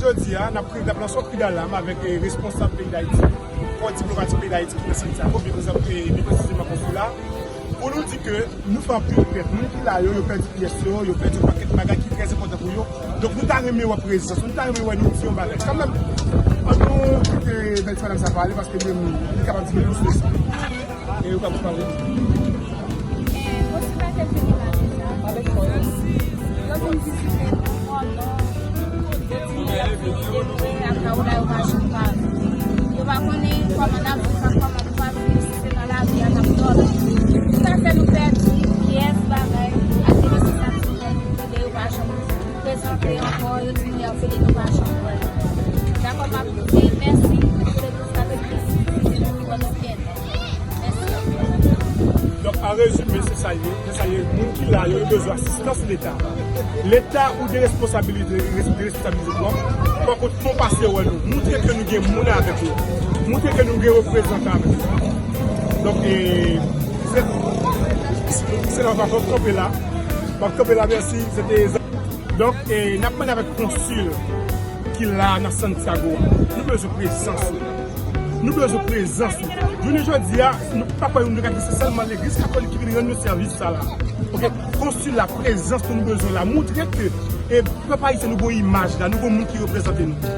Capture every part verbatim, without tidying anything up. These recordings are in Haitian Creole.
Jodi a, n ap kreye, n ap lanse yon kri dalam avèk eh, responsab peyi Dayiti, kò diplomatik peyi Dayiti ki nan Santiago, pi presizeman konsila, pou nou di ke nou fè anpil pèt. Moun ki la yo, yo pèdi pyès yo, yo pèdi yon pakèt bagay ki trè enpòtan pou yo. Donk nou ta renmen wè prezans, nou ta renmen wè nou di yon bagay. Kanmenm, ann nou kite bèl ti madanm sa pale, paske li menm, li kapab di nou plis de sa. E yo kapab pale. Yo vin vizite nou, kòman yo di yo vin vizite nou, men ak la ou la yo pa janm pale. Yo pa konnen kòman n ap viv ak kòman nou pa viv, si se nan lari a n ap dòmi. Sa fè nou pèdi pyès bagay administrativman, kote yo pa janm prezante ankò, yo di nou y ap vini, nou pa janm wè. Dakò, m ap di mèsi pou legliz katòlik ki vizite nou, ki ban nou pyès. Donk, an rezime, se sa l ye. Se sa l ye. Moun ki la yo, yo bezwen asistans Leta. Leta ou de responsabilite, de responsabilite twa. Pa kont, fon pase wè nou. Montre ke nou gen moun avèk nou. Montre ke nou gen reprezantan avèk nou. Donk, e, se, se la w ap kanpe la. W ap kanpe la, mèsi. Se te Donk, e, n ap mande avèk konsil ki la nan Santiago a. Nou bezwen prezans ou. Nou bezwen prezans ou. Jounen jodi a, nou pa kwè nou ka di se sèlman legliz katolik ki vin rann nou sèvis sa la. Oke, konsil la, prezans nou, nou bezwen la. Montre ke, e, pèp ayisyen, nou gon imaj la, nou gon moun ki reprezante nou.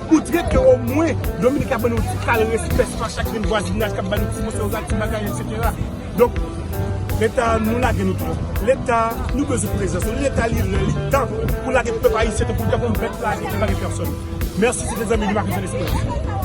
Montre ke omwen Dominik ap ban nou ti kal respè, se pa chak moun vwazinaj k ap ban nou ti mòso, ti bagay, etsetera. Donk, Leta, nou lage nou twòp. Leta, nou bezwen prezans ou. Leta, li lè, li tan pou lage pèp ayisyen tankou, tankou yon bèt lage, lage pèsòn. Mèsi, se te zanmi nou, Marc-Jean Lesperance.